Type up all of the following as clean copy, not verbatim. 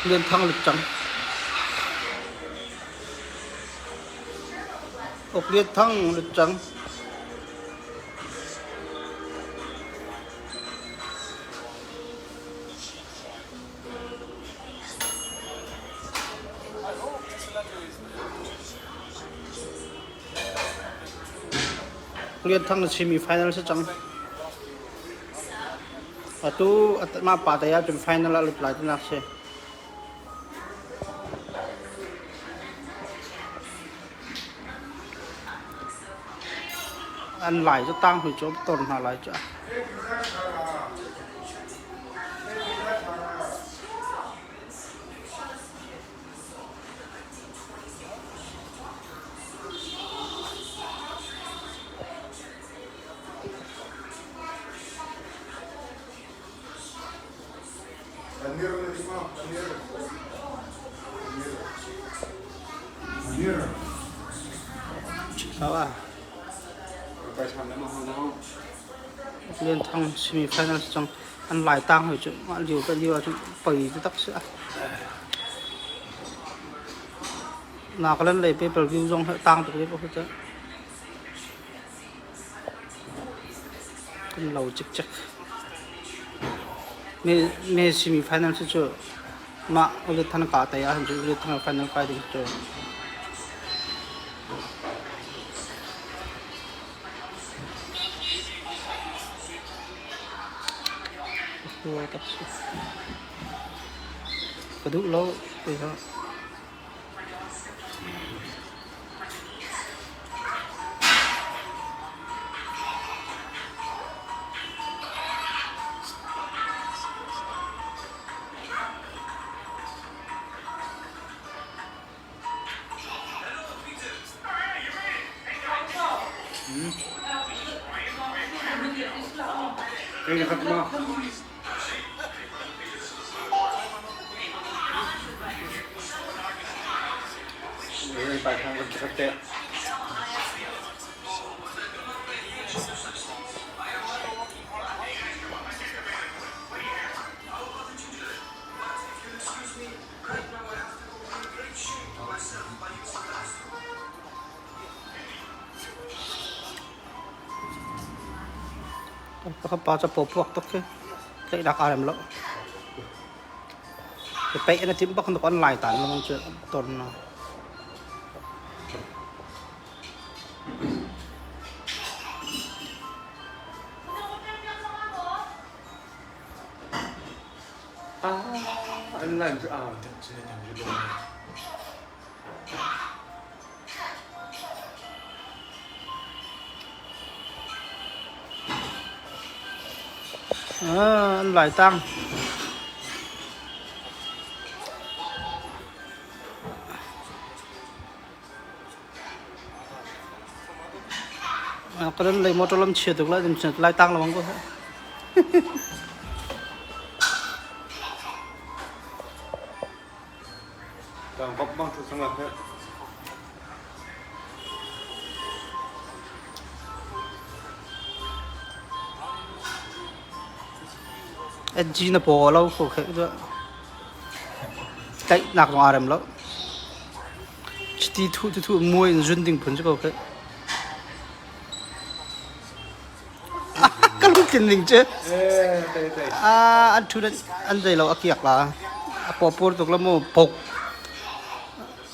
Lian Thang lut cang. Ok Lian Thang lut cang. Lian Thang na semi final si cang. Atu mah pa te ahcun final ah lut lai tinak si. An lai cu tang hui cu ton hna lai cu. Lian Thang semi final cang an lai tang hoi cu mah lio ka lio ahcun poi taktak si. Nagaland lei pay per view zong tang tuk ve ko cu. Kan lo cikcek. Me semi final cu cu mah Ulet Than ka tai ahcun cu Ulet Than final kai ding cu. Ka duh lo ti kha. Ka pa cu pawpuak tuk khi tlaihnak aa rem lo. Peih na timh bak an lai tan lengmang cu ton na. An lan cu aa. An lai tang. Ka lei motor lam chia tuk lai lai tang lawng ko. SG na paw lo ko khe tlaihnak zong aa rem lo. Chiti thuh tu thuh muai in zun ding phun si ko khe. Ka lungtlin ning cu. An thu an zei lo a kiak la. A paw pur tuk la mu pok.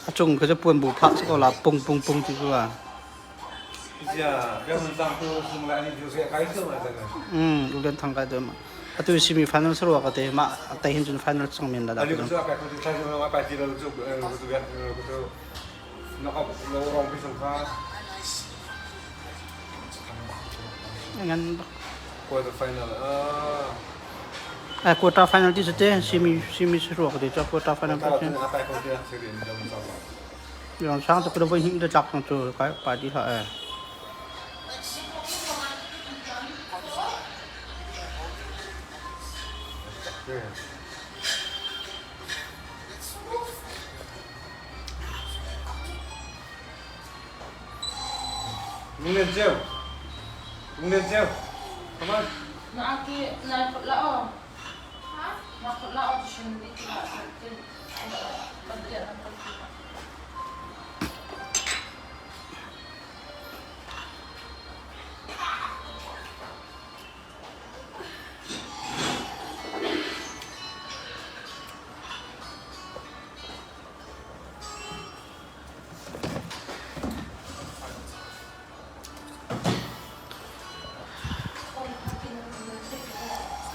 A cung kha cu puan bu phah si ko la pung pung pung ti ku la. Ulen thang kai dum. Atu semi final sarwa ka te ma tai hin cun final chang men la da. Ngan Quarter final. Ah. Quarter final ti te semi semi sarwa ka te cha quarter final pa chen. Yang sang to ko voi hin de chak chu kai pa di ha eh. Lunglen ceu. Lunglen ceu. Come on. Na ki na la o.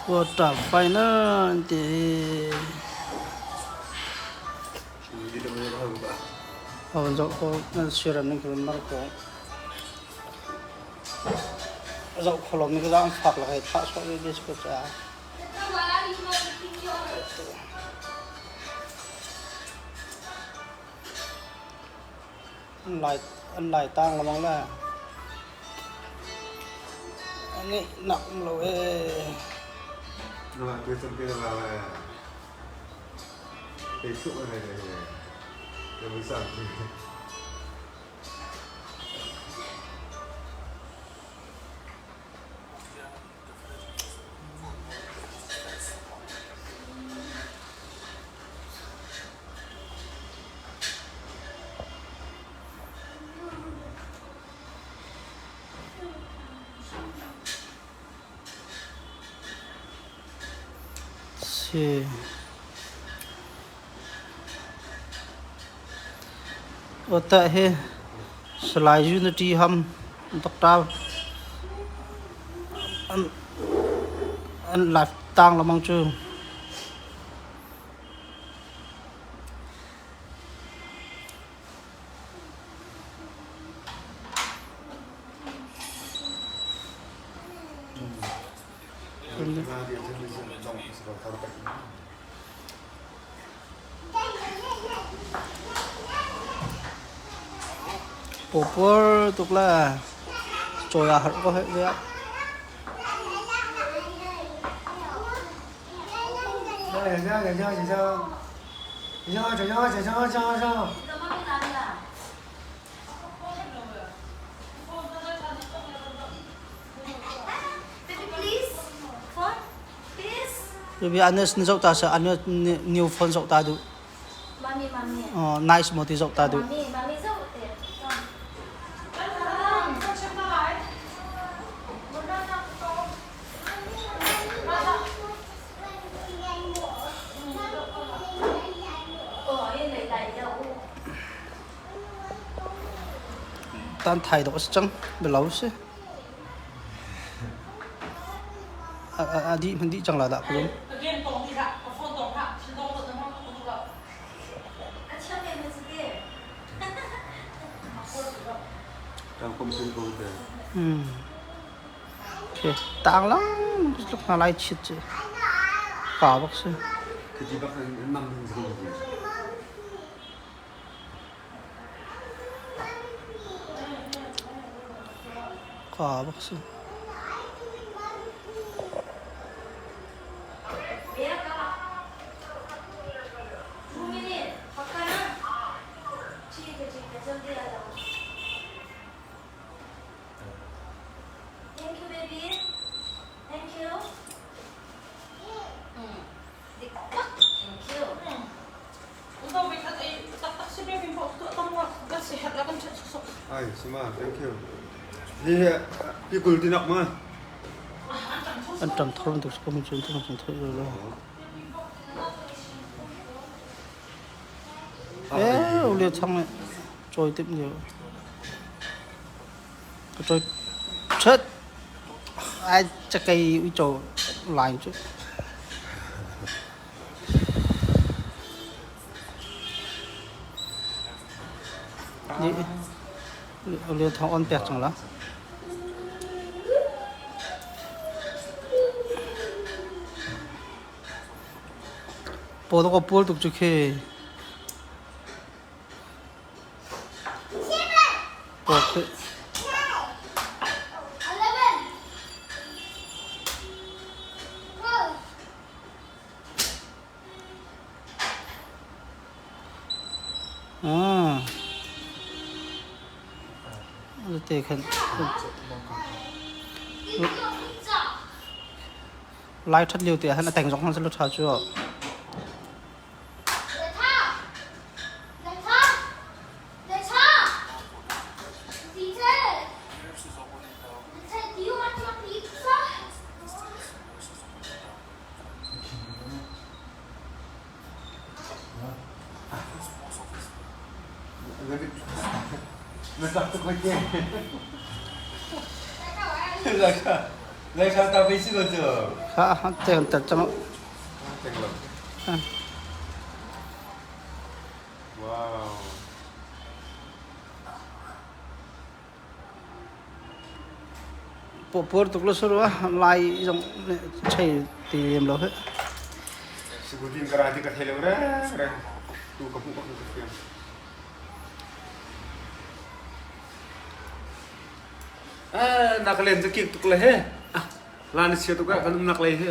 Quarter final an ti. Awan zoh ko nan siram ning kan mar ko. Zoh kholom ni ka zang fak la kai thah so le des ko cha. An lai an lai tang lamang la. Ngeih nak um lo ee. Si. Awtah hi Salai Unity ham Doctor an live tang lamang cu. Pawpuar tuk le cawi aa harh ko heh ve ah. Bibi Anes na zoh ta sa Anes new phone zoh ta duh. Nice mo ti zoh ta duh. Tan thai dawh a si cang. Bialo si. A dih hman dih cang la dah ka lung. Okay. Tang lang tluk hna lai chit cu. Pa bak si. Ka bak si. Thank you, baby. Thank you. Thank you. Ai, sima, thank you. Hi hi kul tinak ma. An ṭam thor bantuk si ko mi cun thong cun thoi lo. Eh, ule chang ne choi tip ni. Ka choi chet. Ai cakei uico line cu. Lian Thawng on pek cang la. Paw ka pual tuk cu khi. Paw khi. Te khan lai ṭhat lio te ah khan a teng zong hmanh selaw ṭha cu. Na tak tuk hoi te. Lai kha ta pe si ko cu. Kha te kan tat chang. Teng lo. Wow. Pawpawr tuk lo suru a lai zong chei ti lem lo hi. Sikutin ka ra ti ka thei lo re re. Tu ka hmuh bak ka fiang. Eh, nak len cu kik tuk le he. La na chia tuk ah kan umnak lei hi.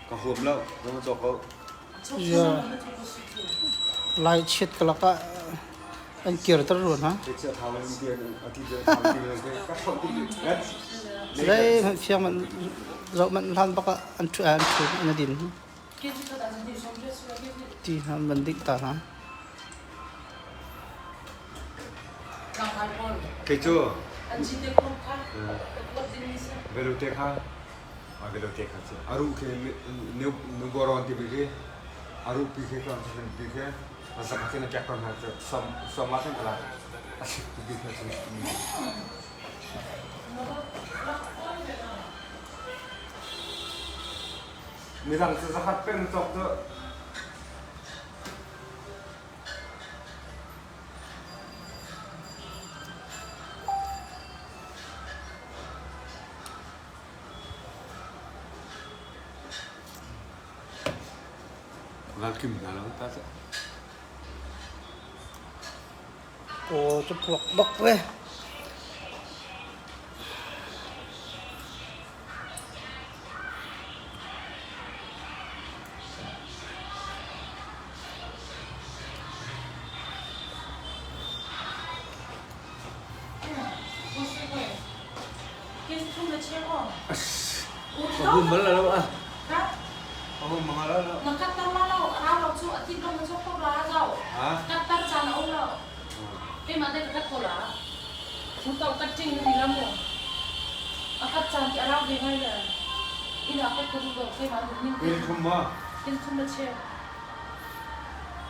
Ka huam lo, ka cawk ko. Lai chiat ka lakah an kirter rua hna. Zei fiang man zoh man hlan bak ah an thu an thu an din. Ti hna man ding ta hna. Kei cu Velute kha Velute kha cu aru khi nuboron ti khi aru pi khi kan pi khi zak khi na pek ton hna cu som som ah khan kala asik ti khi cu. Midang cu zakhat peng cawk cu. Ralkim hna lo ta cu. Aw cu puak bak ve. Ka hum bal lo ah. Ka hum bal lo. Il thum ma.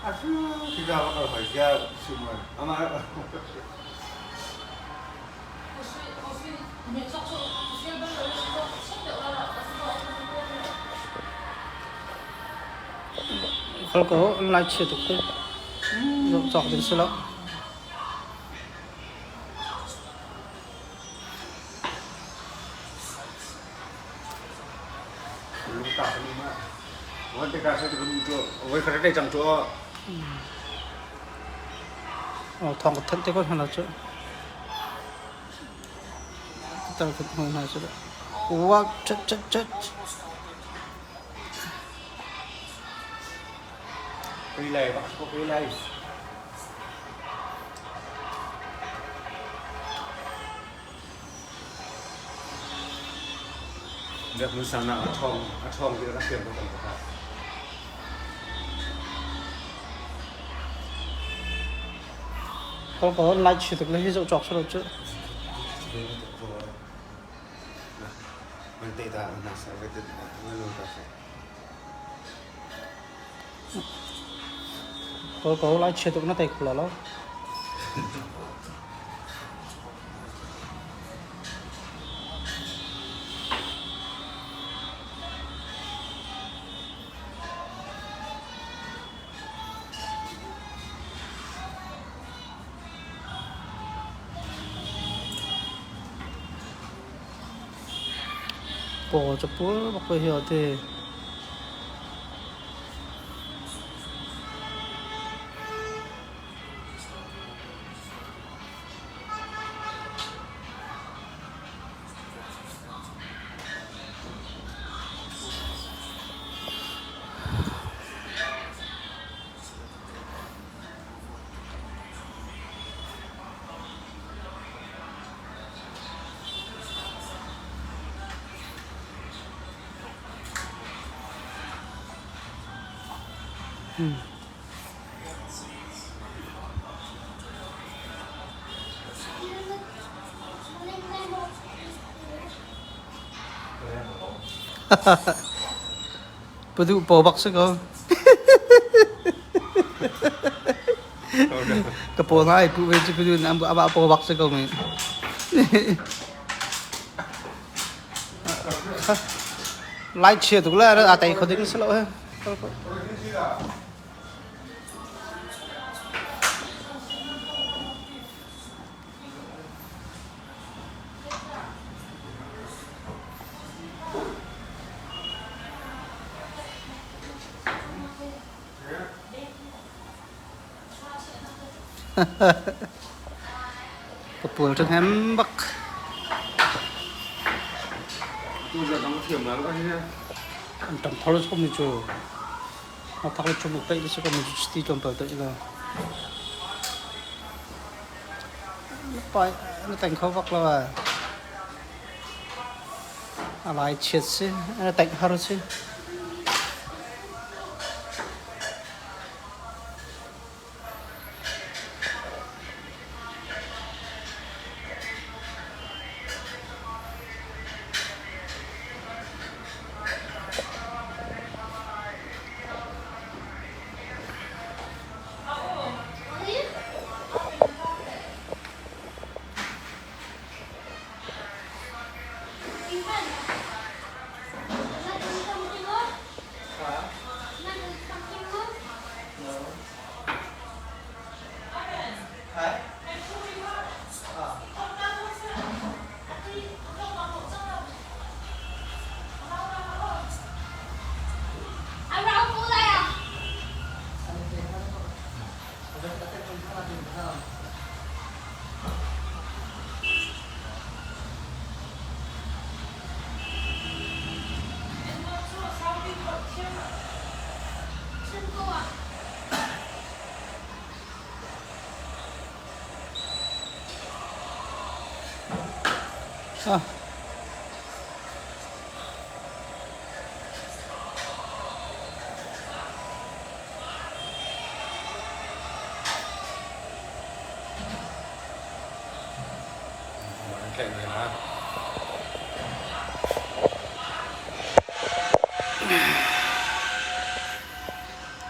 Asu tiga bakal hoi sia semua. Ama. Kal ko lai chia tuk te. Cawk ding si lo. Lungtak ni ma. Wan te ka sa te tu voi khat te chang chu. Thong ka thanh te ko hna cu. Tar khat hna cu. Wa chat chat chat. Pei lai bak ko pei lai. Biak mun sang nak a ṭhawng ti rak fiang ko cang ka. Ko ko lai chi tuk le hi zoh cawk salo cu. Man te ta na sa ve te na lu ta sa. Ko ko lai chia tuk na tei khula lo. Paw cu pur bak ko hi ti. Paduh paw bak si ko. Ka paw ngai pu ve cu paduh na aba paw bak si ko mi. Lai chia tuk le a tei kho ding si lo he. Ka pual ṭhahnem bak. An ṭam thor mi cu a thak le chum peih le si ko mi cu chiti tlawmpal te ila. Na teng kho bak lo ah. A lai chiat si, na tengh har si. Ah.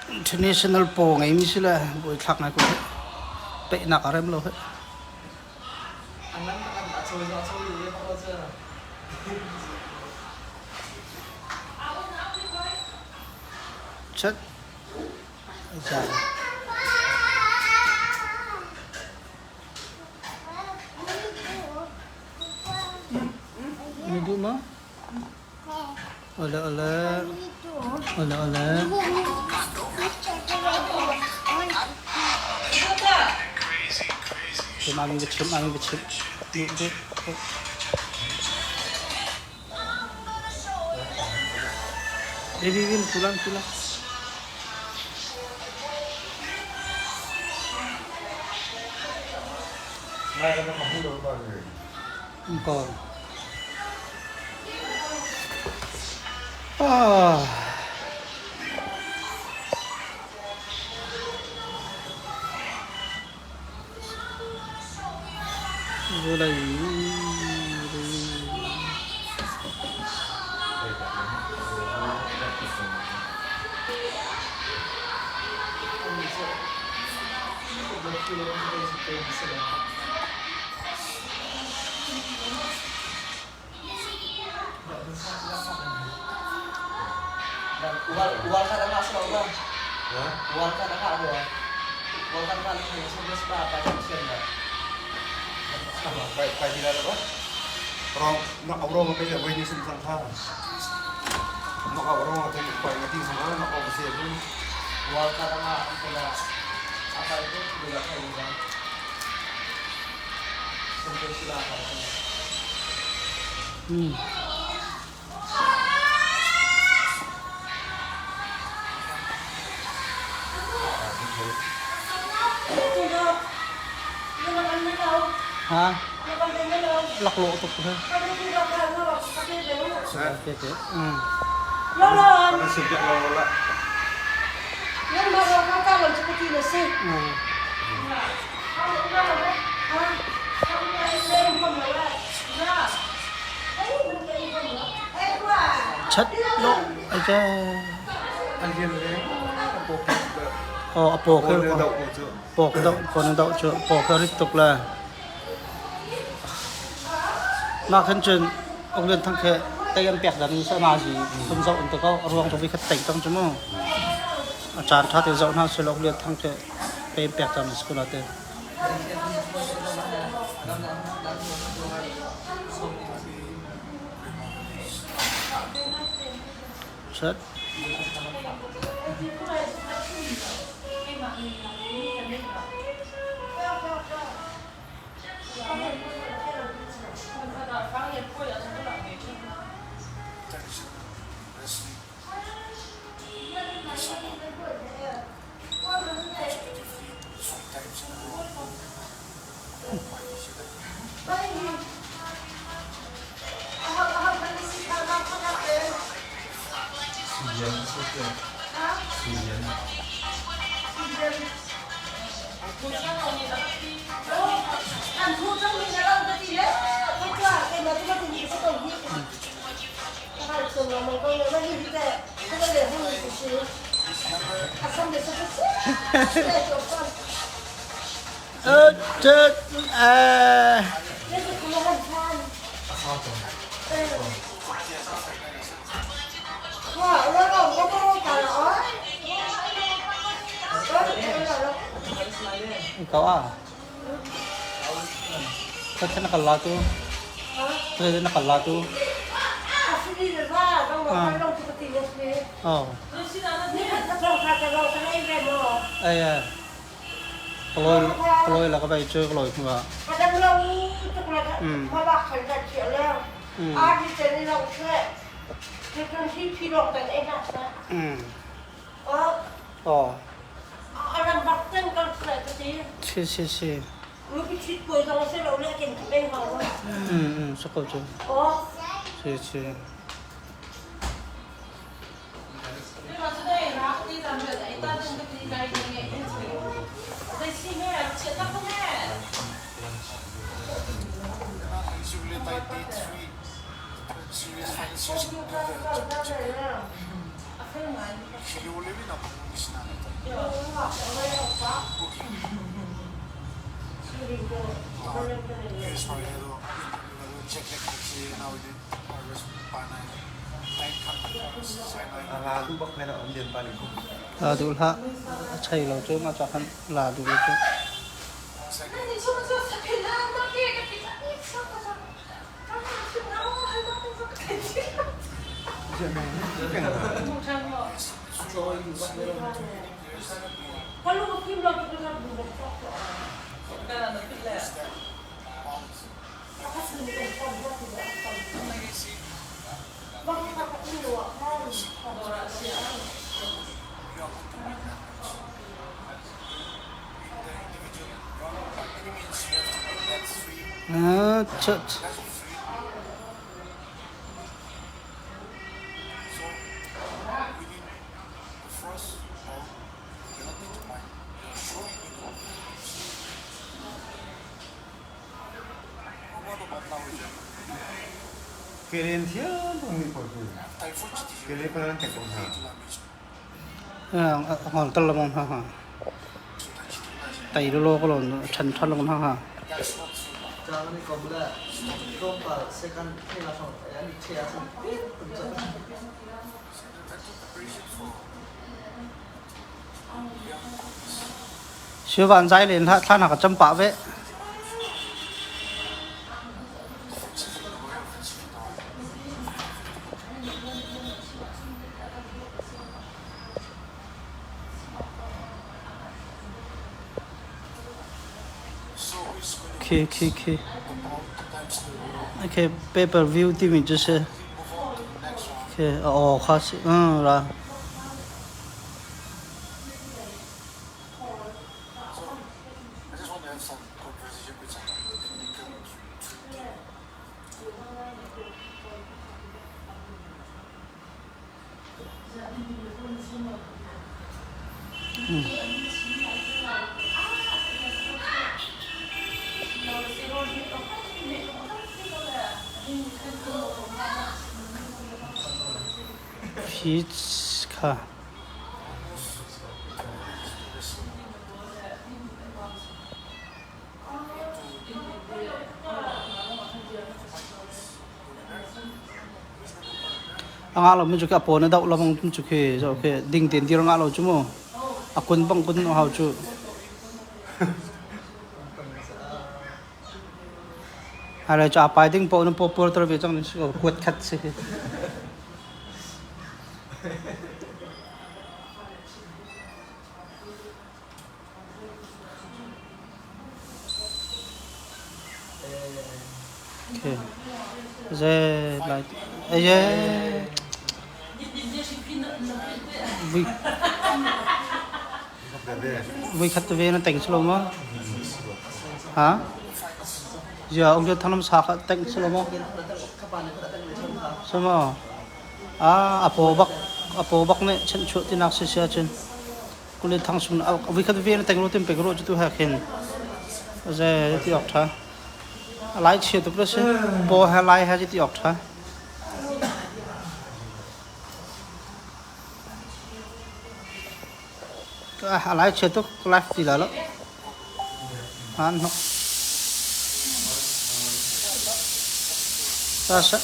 International paw ngeimi si le buaithlak ngai ko hih. Peihnak a rem lo hih. Chat. Na duh maw? Ole ole. Ole ole. Mami va chimh, mami va chimh. Baby Win pulang pulang. Ko. Ah. Vulei. Hmm. Ha? Laklawh tuk he. Chat lo aja. Oh, a paw khe paw do paw na do cu paw khe rit tuk le mah khan cun Uk Lian Thang khe tei an pek dan sa na zi phun zoh an to ko a ruang cu vi khat tei tang cu mu a caan tha te zoh hna sel Uk Lian Thang khe tei an pek cang school ate. Chat. Ikaw ah. Khat na kal la tu. Khat na kal la tu. Oh. Ai ai. Kaloi kaloi la ka bai chu kaloi hmu ah. Mm. Mm. Oh. Si si si. Mm mm sako chu. Si si. La duh hlah. A chei lo cu mah ca khan la duh lo cu. Ngol tal lamang ha ha. Tai lo ko lon chan than lamang ha ha. Sivan zai len hlah thlan ha ka cham pah ve. Khi khi khi. Okay, pay per view timi cu si. Khi a aw kha si. Ra. Phi kha. A ngah lomi cu khi a paw na doh lo bang cu khi zoh khi ding tein dir a ngah lo cu mu. A kun bang kun a hau cu. Hmailei cu aa pai ding paoh na paw puarter ve cang ding si ko kuat khat si. Okay. Ze lai aye vui vui khat ve na teng slo ma ha ya ông cho thằng sa kha teng slo ma sama a apo bak apo bak ne chen chu tinak si sia chen Kule thang sung voi khat ve na teng lo tem pe ro chu tu ha khin ze ti ok tha lai chia tuk si po ha lai ha ti ok tha a lai chia tuk lai ti la lo han nok ta sa.